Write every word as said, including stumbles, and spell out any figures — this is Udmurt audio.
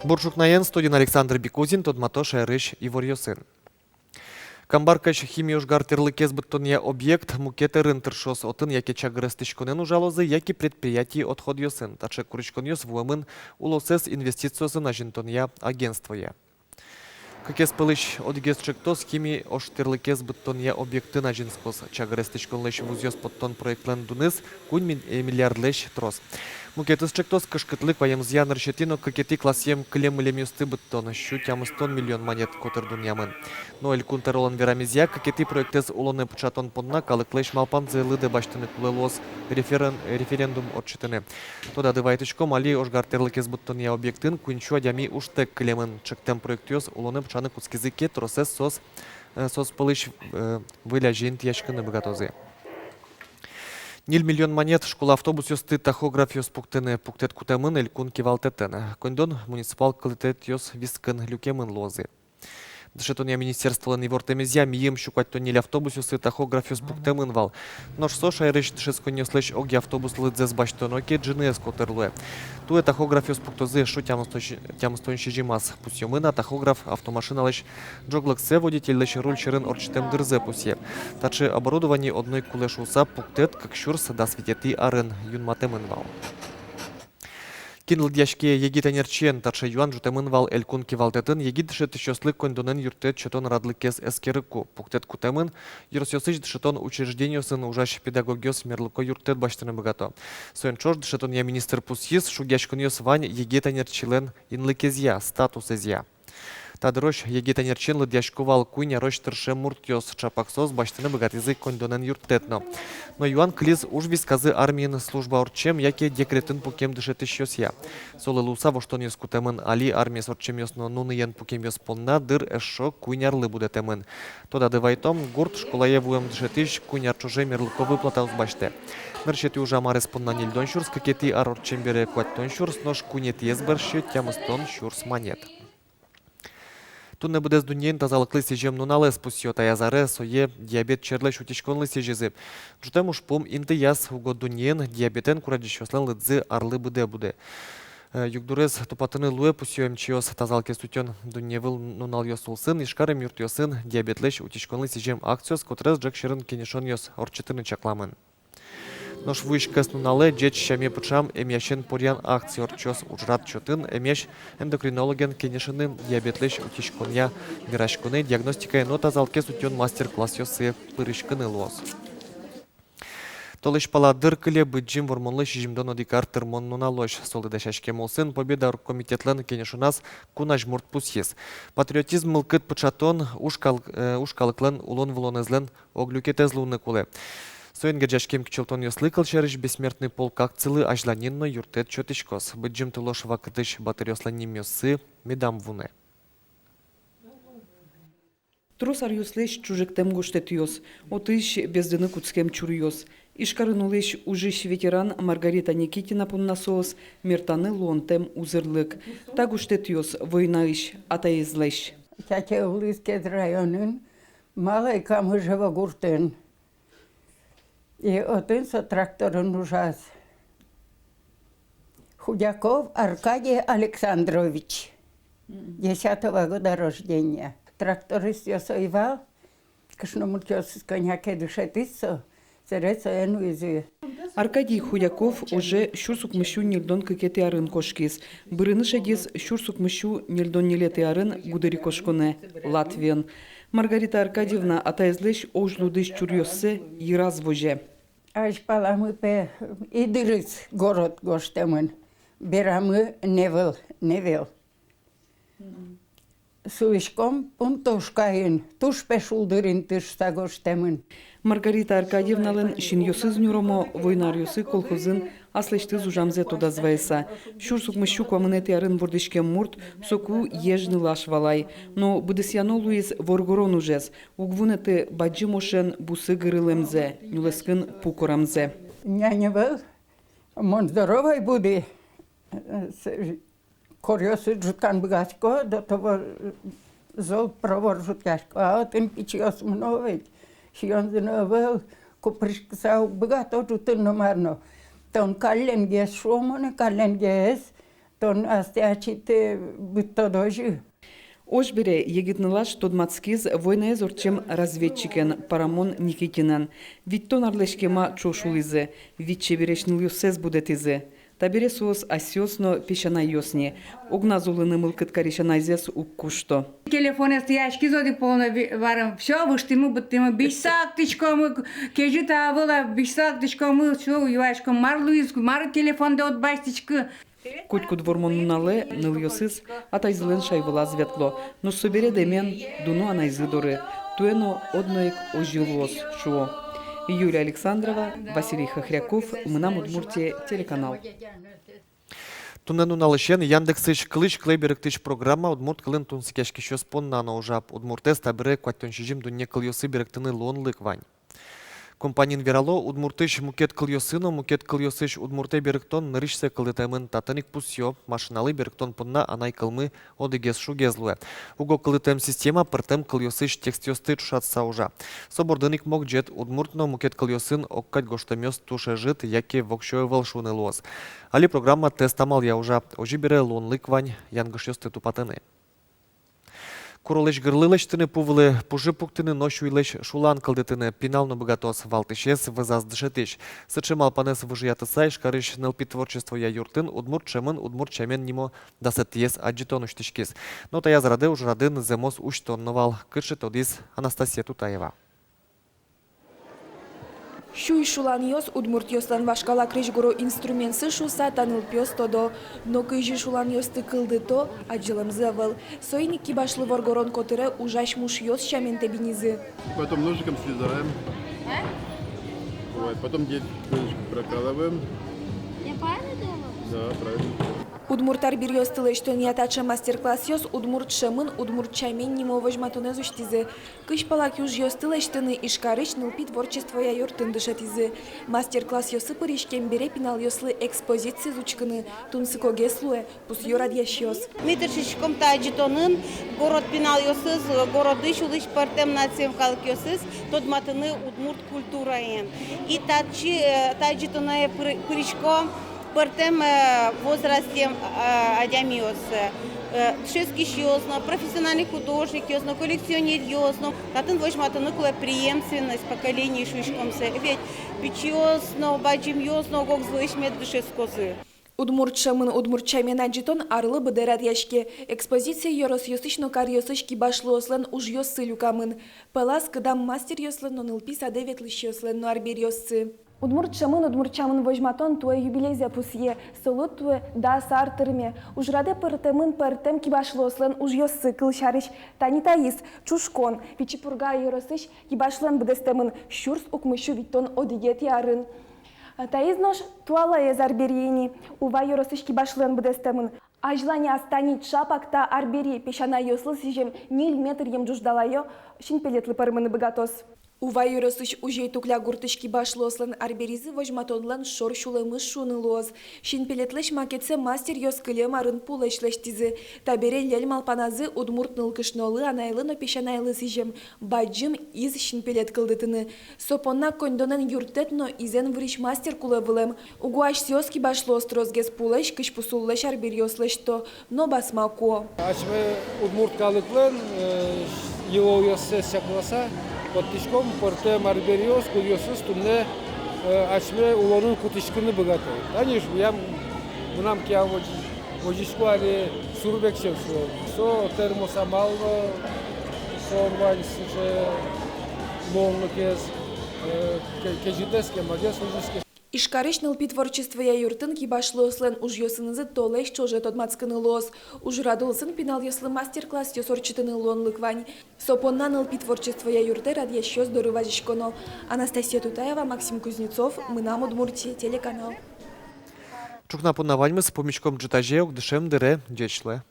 Бур ӵукнаен, студиын Александр Бикузин, тодмато шаерысь иворъёсын. Камбаркаысь химиожгар тӥрлыкез быдтонъя объект мукет ӧрын тыршоз. Отын яке чагыр эстӥськонэн ужалозы, яке предприятие отходъёсын. Таӵе куриськонъёс вуэмын улосэз инвестициосын азинтонъя агентствое. Кыкез пӧлысь одӥгез ӵектос хими ож тӥрлыкез быдтонъя объектын азинскоз. Чагыр эстӥськонлэсь вузъёс поттон проектлэн дуныз куинь ми-, э, миллиардлэсь трос. Мукетыз ӵектос кышкытлык ваемзыя нырысетӥ но кыкетӥ классъем кылем-мылемъёсты быдтон, сю тямыстон миллион манет котыр дунъямын. Но Элькун Тӧролэн верамезъя, кыкетӥ проектэз улонэ пыӵатон понна калыклэсь малпанзэ лыдэ басьтыны кулэ луоз референ-, референдум ортчытыны. Тодады вайытӥськом, али ожгар тӥрлыкез быдтонъя объектын куинь сю адями ужтэк кылемын. Ӵектэм проектъёс улонэ пыӵаны кутскизы ке, тросэз соос, э, соос пӧлысь, э, выль азе интыяськыны быгатозы. Ньыль миллион манет школа автобусъёсты тахографъёс пуктыны. Пуктэт кутэмын Элькун кивалтэтын. Коньдон муниципал кылдытэтъёс вискын люкемын луозы. Дышетонъя министерстволэн ивортэмезъя, мийым сю куатьтон ньыль автобусъёсы тахографъёс пуктэмын вал. Нош со шаерысь дышетсконниослэсь огъя автобуслы лыдзэс басьтоно ке, ӝыныез котыр луэ. Туэ тахографъёс пуктозы сю тямыстон, тямыстон сизьымаз. Пусъёмы на, тахограф автомашиналэсь ӝоглыксэ, водительлэсь руль сьӧрын ортчытэм дырзэ пусъе. Таӵе оборудование одно ик кулэ шуыса, пуктэт кык сюрс дас витетӥ арын юнматэмын вал. Кин лыдъяське егит ӧнерчиен? Таӵе юан ӝутэмын вал Элькун кивалтэтын егит дышетӥсьёслы коньдонэн юрттэт сётон радлыкез эскерыку. Пуктэт кутэмын, ёросъёсысь дышетон учреждениосын ужась педагогъёс мерлыко юрттэт басьтыны быгато. Соин ӵош дышетонъя министр пусйиз, шугъяськонъёс вань егит ӧнерчилэн инлыкезъя, статусэзъя. Та дырозь егит ӧнерчиен лыдъясько вал куинь арозь тыршем муртъёс, ӵапак соос басьтыны быгатӥзы коньдонэн юрттэт но. Но юан кылиз уж висказы армиын служба ортчем яке декретын пукем дышетӥсьёсъя. Солы луыса воштонъёс кутэмын. Али армиез ортчемъёс но нуныен пукемъёс понна дыр эшшо куинь арлы будэтэмын. Тодады вайытом, гурт школае вуэм дышетӥсь куинь ар ӵоже мерлыко выплатаос басьтэ. Нырысетӥ ужам арез понна ньыльдон сюрс, кыкетӥ ар ортчем бере куатьтон сюрс, нош куинетӥез бӧрсьы тямыстон сюрс манет. Туннэ быдэс дуннеын тазалыклы сӥзем нуналэз пусъё. Таяз аре сое диабет черлэсь утиськонлы сӥзизы. Ӝутэм ужпум интыяз: уго дуннеын диабетэн курадӟисьёслэн лыдзы арлы быдэ будэ. Э, югдурез тупатыны луэ, пусъё эмчиос. Тазалыкез утён дунневыл нуналъёс улсын Ижкарын юртъёсын диабетлэсь утиськонлы сӥзем акциос, котырес ӝӧк сьӧрын кенешонъёс ортчытыны чакламын. Нош вуиськись нуналэ ӟеч сяме пыӵам эмъясен поръян акция ортчоз. Ужрад чотын эмъясь эндокринологен кенешыны, диабетлэсь утиськонъя вераськыны, диагностикая но тазалыкез утён мастер-классъёсы пыриськыны луоз. Толэзь пала дыр кыле Быдӟым Вормонлы сизьымдон одӥг ар тырмон нуналозь. Солы дасяськем улсын Победа оргкомитетлэн кенешоназ кун азьмурт пусйиз: патриотизм мылкыд пыӵатон уж кал-, э, уж калыклэн улон-вылонэзлэн ог люкетэз луыны кулэ. Соин герӟаськем кичӧлтонъёслы, кылсярысь, Бессмертный полк акцилы азьланин но юрттэт сётӥськоз. Быдӟым тылож вакытысь батыръёслэн нимъёссы медам вунэ. Трос аръёслэсь чужектэм гожтэтъёс, отысь бездыны кутскем чуръёс. Ижкарын улӥсь ужысь ветеран Маргарита Никитина понна соос — мертаны луонтэм узырлык. Та гожтэтъёс войнаысь атаезлэсь. Тятя улӥз Кез районын, Малой Камыжево гуртын. И отын со тракторын ужаз. Худяков Аркадий Александрович, десятого года рождения. Трактористъёс ӧй вал, кышномуртъёсыз кӧня ке дышетӥз со, сэре сое нуизы. Аркадий Худяков уже сюрс укмыссю ньыльдон кыкетӥ арын кошкиз. Бырыны шедиз сюрс укмыссю ньыльдон ньылетӥ арын гудырикошконэ, Латвиын. Маргарита Аркадьевна атаезлэсь ожлудӥсь чуръёссэ йыраз возе. Азьпаламы, пе, Идырыз город гожтэмын, берамы Невел, Невел. Сулӥськом Пунтошкаын, туж, пе, шулдыр интыысь та гожтэмын. Маргарита Аркадьевналэн синъёсыз нюромо, война аръёсы колхозын аслэсьтыз ужамзэ тодаз вайыса. Сюрс укмыссю куамынэтӥ арын вордӥськем мурт соку езь нылаш вал ай. Но быдэсъяно луиз воргорон ужез. Уг вунэты бадӟым ошен бусы гырылэмзэ, нюлэскын пу корамзэ. Няня вал, мон здоровой буди, э, с-, коръёсы ӝуткан быгатӥсько, до того, э, зол провор ӝутъясько. А отын пичиос мыно ведь, сиёнзы но ӧвӧл, купырыськыса уг быгато ӝутыны но мар но. Тон калленгес, шуо монэ, калленгес. Тон астэ ачид быдтод озьы. Озьы бере, егит нылаш тодматскиз войнаез ортчем разведчикен Парамон Никитинэн. Витьтон арлэсь кема ӵош улӥзы, вить чебересь нылъёссэс будэтӥзы. Табере соос асьсэос но песянайёс ни. Огназ улыны мылкыд карись анайзэс уг кушто. Телефонэз тӥяськиз одӥг пол но, ви-, варем, всё, выжтӥмы, быдтӥмы, бызьыса лыктӥськомы, кезьыт ӧвӧл, а бызьыса лыктӥськомы, всё, юаськом, мар луиз, мар телефондэ уд басьтӥськы. Котькуд вормон нуналэ нылъёсыз атайзылэн шайвылаз ветло, но собере дэмен дуно анайзы доры. Туэ но одно ик озьы луоз, шуо. Юлия Александрова, Василий Хохряков, «Мынам Удмуртие» телеканал. Туннэ нуналысен Яндексысь «Кылысь кылэ» берыктӥсь программа удмурт кылын тунсыкъяськисьёс понна но ужа. Удмуртэз табере куатьтон сизьым дунне кылъёсы берыктыны луонлык вань. Компаниын верало, удмуртысь мукет кылъёсы но мукет кылъёсысь удмуртэ берыктон нырысьсэ кылдытэмын. Татын ик пусъё: машиналы берыктон понна анай кылмы одӥгез шугез луэ. Уго кылдытэм система пӧртэм кылъёсысь текстъёсты ӵошатыса ужа. Со бордын ик могӟет: удмурт но мукет кылъёсын огкадь гожтэмъёс туж ӧжыт яке воксё ӧвӧл шуыны луоз. Али программа тест амалъя ужа. Озьы бере, луонлык вань янгышъёсты тупатыны. Куролэсь гырлы лэсьтыны, пу вылэ пужы пуктыны но сюйлэсь шулан кылдытыны пинал но быгатоз, валтӥсез вӧзаз дышетӥсь. Сыӵе малпанэз выжыятыса, Ижкарысь нылпи творчествоя юртын «Удмурт ӵемын, удмурт сямен» нимо дасэтӥез адӟытон усьтӥськиз. Но таяз радэ ужрадын зэмос усьтон но вал, кыӵе, тодӥз Анастасия Тутаева. Сюй шуланъёс удмуртъёслэн вашкала крезьгуро инструментсы шуыса та нылпиос тодо. Но кызьы шуланъёсты кылдыто, адӟылэмзы ӧвӧл. Соин ик кибашлы воргорон котыре ужась мушъёс сямен тэбинизы. Потом ножиком срезаем. А? Вот, потом здесь дырочку прокалываем. Я правильно делаю? Да, правильно. Удмурт арбериосты лэсьтонъя таӵе мастер-классъёс «Удмурт ӵемын, удмурт сямен» нимо возьматонэз усьтӥзы. Кызь пала киужъёсты лэсьтыны Ижкарысь нылпи творчествоя юртын дышетӥзы. Мастер-классъёсы пыриськем бере пиналъёслы экспозициез учкыны тунсыкогес луэ, пусъё радъясьёс. Ми тыршиськом та адӟытонын город пиналъёсыз, городысь улӥсь пӧртэм нациен калыкъёсыз тодматыны удмурт культураен. И татчы, э, та адӟытонэ пыр-, пырисько пӧртэм, э, возрастъем, э, адямиос, э, дышетскисьёс но, профессиональный художникъёс но, коллекционеръёс но. Татын возьматыны кулэ преемственность поколений шуиськом сое. Ведь пичиос но, бадӟымъёс но ог-огзылэсь мед дышетскозы. «Удмурт ӵемын, удмурт сямен» адӟытон арлы быдэ радъяське. Экспозицие ёросъёсысь но каръёсысь кибашлыослэн ужъёссы люкамын. Пӧлаз кыдам мастеръёслэн но, нылпи садэ ветлӥсьёслэн но арбериоссы. «Удмурт ӵемын, удмурт сямен» возьматон туэ юбилейзэ пусъе. Солы туэ дас ар тырме. Ужрадэ пыртэмын пӧртэм кибашлыослэн ужъёссы, кылсярысь, тани таиз — «Чушкон», Пичи Пурга ёросысь кибашлыен быдэстэмын, сюрс укмыссю витьтон одӥгетӥ арын. Таиз нош туалаез арбери ини, Ува ёросысь кибашлыен быдэстэмын. Азьланяз тани чапак та арбери песянайёслы сӥзем ньыль метръем ӝуждалаё синпелетлы пӧрмыны быгатоз. Ува ёросысь Узей-Тукля гуртысь кибашлыослэн арберизы возьматонлэн шор сюлэмыз шуыны луоз. Синпелетлэсь макетсэ мастеръёс кылем арын пулэсь лэсьтӥзы. Табере льӧль малпаназы удмурт нылкышнолы, анайлы но песянайлы сӥзем бадӟым из синпелет кылдытыны. Со понна коньдонэн юрттэт но изэн вырись мастер кулэ вылэм. Уго асьсэос кибашлыос тросгес пулэсь, кызьпу суллэсь арбериос лэсьто но басма куо. Асьме удмурт калыклэн, э, йылолъёссэс чакласа, поттӥськом пӧртэм арбериос, кудъёсыз туннэ, э, асьме улонын кутӥськыны быгато. Тани шуом, мынам киям возисько али сурбексем шуом. Со термос амал но, солэн вань сыӵе луонлыкез, э, ке-, кезьытэз, кемагес возиське. Ижкарысь нылпи творчествоя юртын кибашлыослэн ужъёсынызы толэзь ӵоже тодматскыны луоз. Ужрад улсын пиналъёслы мастер-классъёс ортчытыны луонлык вань. Со понна нылпи творчествоя юртэ радъясьёс доры вазиськоно. Анастасия Тутаева, Максим Кузнецов, «Мынам Удмуртие» телеканал. Ӵукна понна ваньмыз. Пумиськом ӝытазе ик дышем дыре. Ӟеч луэ.